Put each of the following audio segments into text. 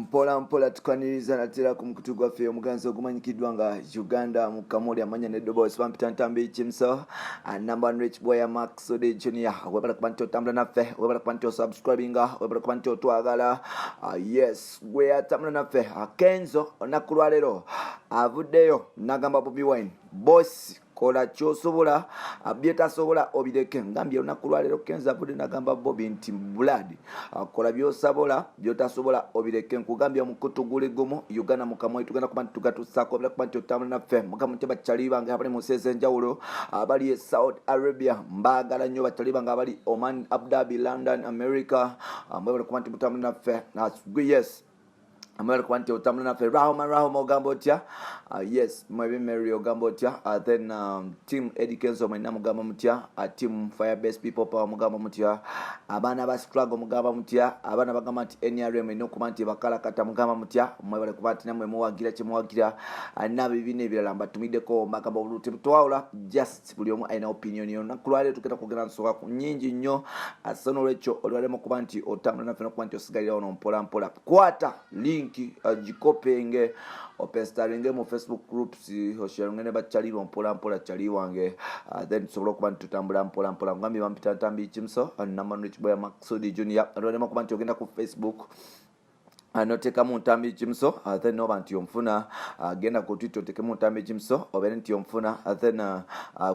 Mpola mpola tukwaniriza natera ku mukutu gwaffe omuganzi ogumanyikiddwa nga Uganda mu Kamuli, amanya n'eddoboozi bampita Ntambi Kimso, number one rich boy Max Ode Junior. Webala kuba nti otambula naffe, webala kuba nti osubscribinga, webala kuba nti otwagala. Yes, gwe atambula naffe. Kenzo olunaku lwaleero avuddeyo nagamba Bobi Wine, "Boss, kola kyosobola, byetasobola obireke." Ngambye olunaku lwaleero Kenzo avudde nagamba Bobi nti, "Blood, kola byosobola, byotasobola obireke." Nkugambye omukutu guli gumu, Uganda mukamwe, tugenda kuba nti tugatusaako. Obera kuba nti otambula naffe. Mugamba nti bakyali bange abali mu nsi ez'enjawulo, abali e Saudi Arabia, mbaagala nnyo. Bakyali bange abali Oman, Abu Dhabi, London, America, mwebale kuba nti mutambula naffe. Yes, amwebale kuba nti otambula naffe. Rahoma, Rahoma, ogamba otya? Yes, mwebe Mary, ogamba otya? Then team Eddie Kenzo mwenna mugamba mutya? Team Firebase People Power mugamba mutya? Abaana ba struggle mugamba mutya? Abaana bagamba nti NRM erina okuba nti bakalakata mugamba mutya? Mwebale kuba nti namwe muwagira kyemuwagira. N'abibiina ebirala mbatumiddeko, mbagamba obulu tebutwawula, just buli omu alina opinion yo. Olunaku lwaleero tugenda kwogera nsonga ku nnyingi nnyo, so nolwekyo olwalemu okuba nti otambula naffe nokuba nti osigalira wano mpola mpola. Kwata link, gikopenge, opestaringe mu Facebook groups, osharinge ne bakyalibo mpola mpola, kyali wange. Then tusobole okuba nti tutambula mpola mpola. Ngambye bampita Ntambi Kimso, number rich boy Maxudi Junior. Olwalemu okuba nti ogenda ku Facebook, noteekamu Ntambi Kimso, then noba nti onfuna. Genda ku Twitter, oteekemu Ntambi Kimso, obeere nti onfuna. Then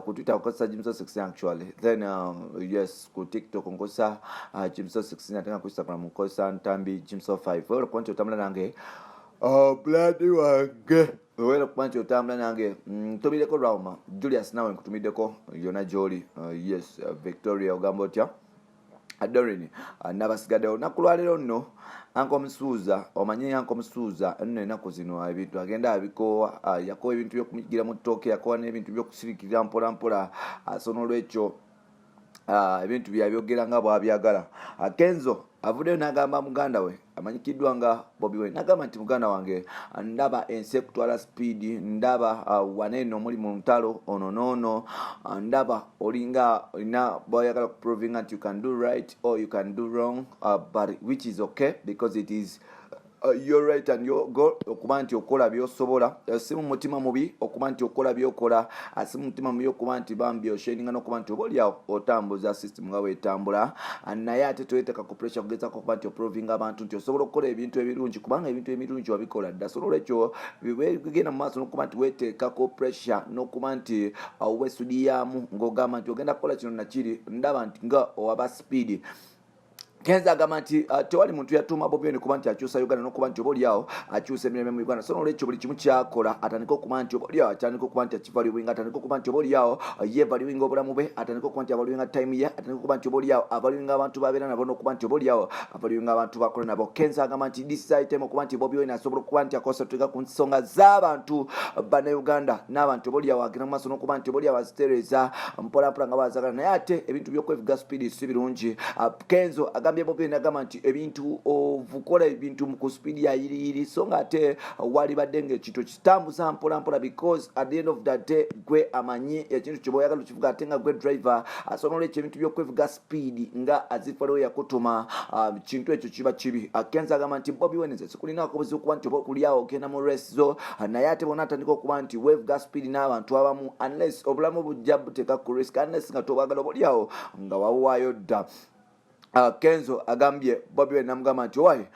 ku Twitter nkozesa Kimso 16 actually. Then yes, ku TikTok nkozesa Kimso 16, ate nga ku Instagram nkozesa Ntambi Kimso 5. Webale kuba nti otambula nange. Blood wange, webale kuba nti otambula nange. Ntumiddeko Rauma Julius, nawe nkutumiddeko yona gyoli. Yes, Victoria, ogamba otya? Dorin nabasigaddewo. Olunaku lwaleero nno Uncle Musuuza, omanyi Uncle Musuuza nno ennaku zino ebintu agenda abikoowa. Yakowa ebintu by'okumigira mu ttooke, yakowa n'ebintu by'okusirikirira mpola mpola. So n'olwekyo ebintu byabyogera nga bw'abyagala. Kenzo avuddeyo n'agamba muganda we amanyikiddwa nga Bobi Wine, n'agamba nti, "Muganda wange, ndaba ensi ekutwala speed, ndaba waneeno muli mu ntalo ono noono, ndaba olinga olina bwayagala kuprovinga nti you can do right or you can do wrong, but which is okay because it is your right and your goal okuba nti okola byosobola. Si mu mutima mubi okuba nti okola byokola, si mu mutima mubi okuba nti bambi osheninga n'okuba nti oba oliawo otambuza system nga bwetambula, naye ate toyeteeka ku pressure kugezako okuba nti oprovinga abantu nti osobola okukola ebintu ebirungi, kubanga ebintu ebirungi wabikola dda. So nolwekyo bigenda mu maaso n'okuba nti weteekako pressure n'okuba nti wesudiyamu ng'ogamba nti ogenda kukola kino nakiri, ndaba nti nga owaba speed." Kenzo agamba nti tewali muntu yatuuma Bobi Wine kuba nti akyusa Uganda n'okuba nti oba oliawo akyusa emirembe mu Uganda. So nolwekyo buli kimu kyakola atandike okuba nti oba oliawo atandike okuba nti akivaluinga, atandike okuba nti oba oliawo yevaluinga obulamu bwe, atandike okuba nti avaluinga time ye, atandike okuba nti oba oliawo avaluinga abantu babeera nabo, n'okuba nti oba oliawo avaluinga abantu bakola nabo. Kenzo agamba nti this time okuba nti Bobi Wine asobola okuba nti aconcentratinga ku nsonga z'abantu bannayuganda n'abantu oba oliawo agenda mu maaso n'okuba nti oba oliawo azitereeza mpola mpola nga bazagala, naye ate ebintu by'okwevuga speed si birungi. Kenzo agambye Bobi Wine, agamba nti ebintu ovukola ebintu ku speed ya yiriyiri, so nga ate walibadde nga ekintu kitambuza mpola mpola, because at the end of the day gwe amanyi ekintu kyoba oyagala okivuga, ate nga gwe driver. So nolwekyo ebintu byokwevuga speed nga azifaliwo yakutuma, kintu ekyo kiba kibi. Kenzo agamba nti, "Bobi Wine, nze sikulinako buzibu kuba nti oba okulyawo ogenda mu race zo, naye ate bona atandika okuba nti wevuga speed n'abantu abamu, unless obulamu bujja buteeka ku risk, unless nga tobwagala oba oliawo nga wawaayo dda." Kenzo agambye Bobi Wine, namugamba nti, "Owaye,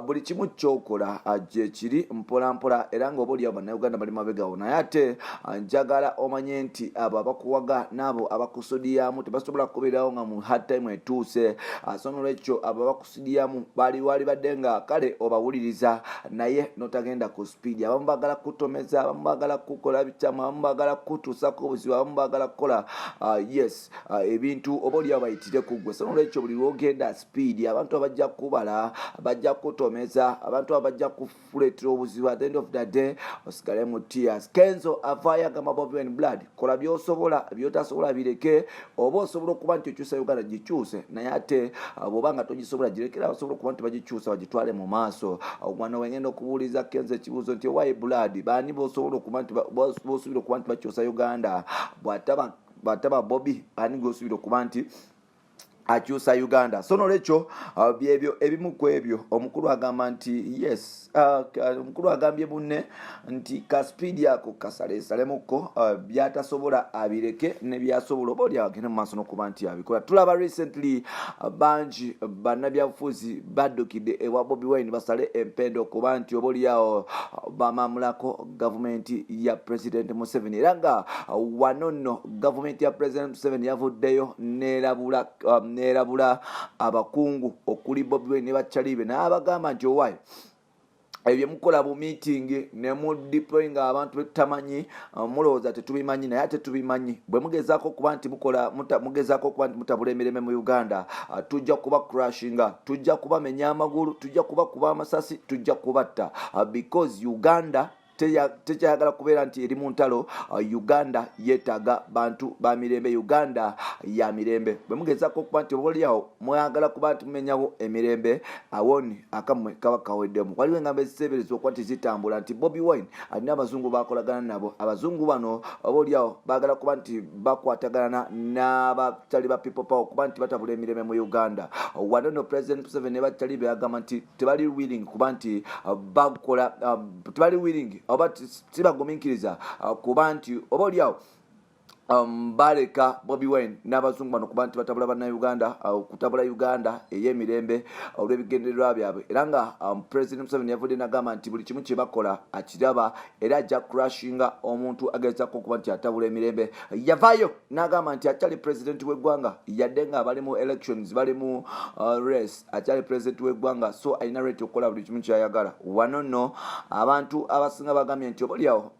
buli kimu kyokola gye kiri mpola mpola, era nga oba oliawo bannayuganda bali mabegawo, naye ate njagala omanye nti abo abakuwaga n'abo abakusodiyamu tebasobola kubeerawo nga mu hard time etuuse. So nolwekyo abo abakusidiyamu bali wali badde nga kale obawuliriza, naye notagenda ku speed. Abamu baagala kutomeza, abamu baagala kukola bikyamu, abamu baagala kutuusako obuzibu, abamu baagala kukola yes, ebintu oba oliawo bayitire ku ggwe. So nolwekyo buli lwogenda speed, abantu abajja kubala, bajja kutomeza, abantu abajja kufuleetera obuzibu, at the end of the day osigale mu tears." Kenzo avaayo agamba Bobi Wine, "Blood, kola byosobola, byotasobola bireke. Oba osobola okuba nti okyusa Uganda, gikyuse, naye ate bw'oba nga togisobola, girekera osobola okuba nti bagikyusa bagitwale mu maaso." Wano wengenda okubuuliza Kenzo ekibuuzo nti, "Owaye blood, baani bosobola okuba nti bosuubira okuba nti bakyusa Uganda? Bw'ataba Bobi, ani gwosuubira okuba nti Akyusa Uganda. So nolwekyo byebyo ebimu ku ebyo omukulu agamba nti yes, omukulu agambye munne nti ka sipiidi ako kasaleesalemukko, byatasobola abireke, ne byasobola oba oli agende mu maaso n'okuba nti abikola. Tulaba recently bangi bannabyabufuzi baddukidde ewa Bobi Wine basale empendo okuba nti oba oliawo bamamulako gavumenti ya President Museveni. Era nga wano nno gavumenti ya President Museveni yavuddeyo neerabula abakungu okuli Bobi Wine ne bakyalibe, n'abagamba nti owaayo ebyo mukola bu meeting ne mu deploying abantu betutamanyi, mulowooza tetubimanyi, naye ate tubimanyi. Bwe mugezaako okuba nti mukola, mugezaako okuba nti mutabula emirembe mu Uganda, tujja kuba crushinga, tujja kubamenya amagulu, tujja kubakuba amasasi, tujja kubatta, because Uganda tekyayagala kubeera nti eri mu ntalo. Uganda yeetaaga bantu ba mirembe, Uganda ya mirembe. Bwe mugezaako okuba nti obaoliawo mwagala kuba nti mumenyawo emirembe, awoni akammwe kaba kaweddemu. Waliwo engambo eziseeberezebwa okuba nti zitambula nti Bobi Wine alina abazungu bakolagana nabo. Abazungu bano oba oliawo baagala kuba nti bakwatagana n'abatali ba People Power okuba nti batabula emirembe mu Uganda. Wano no President Museveni ne batali be agamba nti tebali willing kuba nti bakola, tebali willing oba tibagumiikiriza kuba nti oba oliawo baleka Bobi Wine n'abazungu bano kuba nti batabula bannayuganda, okutabula Uganda ey'emirembe olw'ebigendererwa byabwe. Era nga President Museveni yavudde nagamba nti buli kimu kye bakola akiraba, era ajja crushinga omuntu agezako okuba nti atabula emirembe. Yavaayo n'agamba nti akyali president w'eggwanga, yadde nga bali mu elections, bali mu race, akyali president w'eggwanga, so alina right okukola buli kimu kyayagala. Wano nno abantu abasinga bagambye nti obaliawo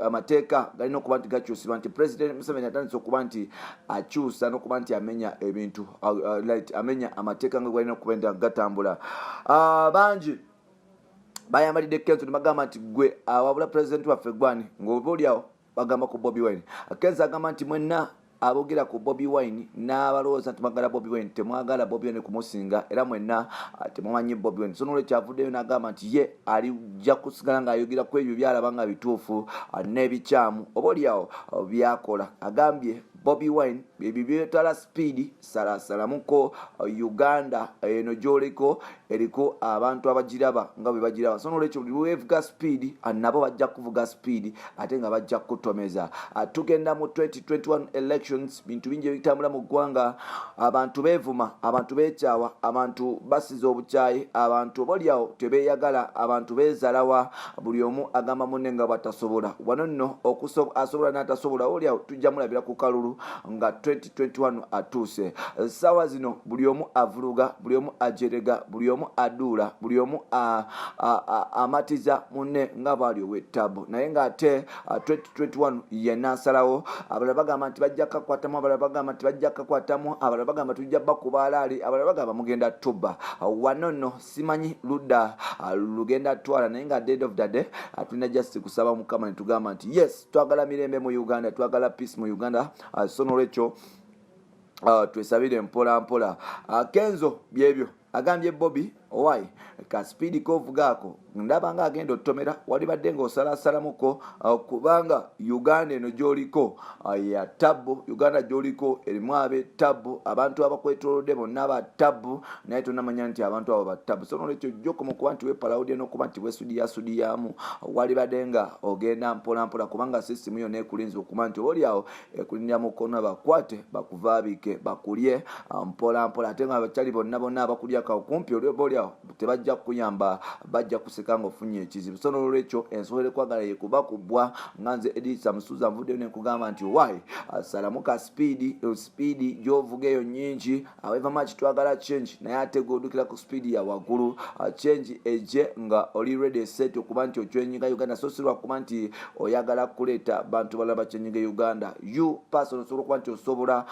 amateeka galina okuba nti gakyusibwa, nti President Museveni atandise okuba nti akyusa n'okuba nti amenya ebintu, right, amenya amateeka nga galina okuba nti gatambula. Bangi bayambalidde Kenzo ne bagamba nti gwe awabula president waffe gwani, ng'oba oliawo bagamba ku Bobi Wine. Kenzo agamba nti mwenna aboogera ku Bobi Wine n'abalowooza nti mwagala Bobi Wine, temwagala Bobi Wine kumusinga, era mwenna temumanyi Bobi Wine. So nolwekyo avuddeyo n'agamba nti ye alijja kusigala ng'ayogera ku ebyo byalaba nga bituufu n'ebikyamu oba oliawo byakola. Agambye Bobi Wine ebyo byetwala speed, salasalamuko, Uganda eno gyoliko eriko abantu abagiraba nga bwe bagiraba. So nolwekyo buli lwevuga speed, nabo bajja kuvuga speed ate nga bajja kukutomeza. Tugenda mu 2021 elections, bintu bingi ebitambula mu ggwanga. Abantu beevuma, abantu beekyawa, abantu basiza obukyayi, abantu obaoliawo tebeeyagala, abantu beezalawa, buli omu agamba munne nga bwatasobola. Wano nno asobola n'atasobola oliawo tujja mulabira ku kalulu nga 2021 atuuse. Saawa zino buli omu avuluga, buli omu ajerega, buli omu aduula, buli omu amatiza munne nga bwali ow'ettabu, naye ng'ate 2021 yenna asalawo. Abalala bagamba nti bajja kakwatamu, abalala bagamba nti bajja kakwatamu, abalala bagamba tujja bakuba alaali, abalala bagamba mugenda tuba. Wano nno simanyi ludda lugenda twala, naye nga at the end of the day tulina just kusaba Mukama ne tugamba nti yes, twagala mirembe mu Uganda, twagala peace mu Uganda. So nolwekyo twesabire mpola mpola. Kenzo byebyo agambye Bobi, owai ka speed kovugaako ndaba nga agenda otomera, walibadde ng'osalasalamuko, kubanga Uganda eno gy'oliko ya tabu. Uganda gy'oliko erimu ab'ettabu, abantu abakwetolodde bonna ba tabu, naye tonamanya nti abantu abo ba tabu. So nolwekyo jjokoma okuba nti wepalawudde n'okuba nti wesudiyasudiyamu, walibadde nga ogenda mpolampola, kubanga sisitimu yonna ekulinza okuba nti obaoliawo ekulindira mukono, bakwate bakuvaabike bakulye mpola mpola. Ate nga abakyali bonna bonna abakulyako kumpi obaoliawo tebajja kukuyamba, bajja kuseka nga ofunye ekizibu. So nolwekyo ensowera ekwagala yekuba kubwa. Nga nze Edisa Musuza nvuddeyo nenkugamba nti why salamu ka speed, speed gyovuga eyo nyingi. However much twagala change, naye ate gweoddukira ku speed ya waggulu. Change ejje nga oli ready set okuba nti ochanginga Uganda, so si lwakuba nti oyagala kuleeta bantu balala bachanginga Uganda. You person osobola okuba nti osobola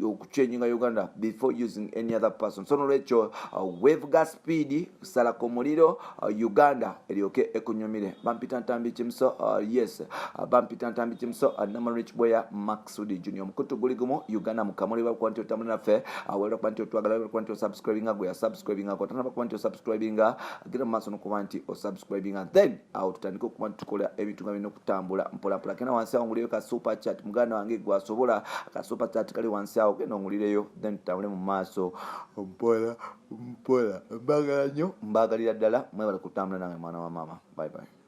okuchanginga Uganda before using any other person. So nolwekyo Wevuga speed, salako omuliro, Uganda eryoke ekunyumire. Bampita Ntambi Kimuso. Yes, bampita Ntambi Kimuso, number rich boy Maxud Junior. Omukutu guli gumu, Uganda Mukamuli. Bakuba nti otambula naffe, webale kuba nti otwagala, webale kuba nti osubscribinga. Gwe yasubscribinga, otanaba kuba nti osubscribinga, genda mu maaso nokuba nti osubscribinga, then awo tutandike okuba nti tukola ebintu nga birina okutambula mpolampola. Genda wansi awo ngulireyo ka super chat, muganda wange gwasobola. Ka super chat kali wansi awo, genda ongulireyo, then tutambule mu maaso mpola mpola. Mbagala nnyo, mbagalira ddala. Mwebale kutambula nange, mwana wa maama. Bye bye.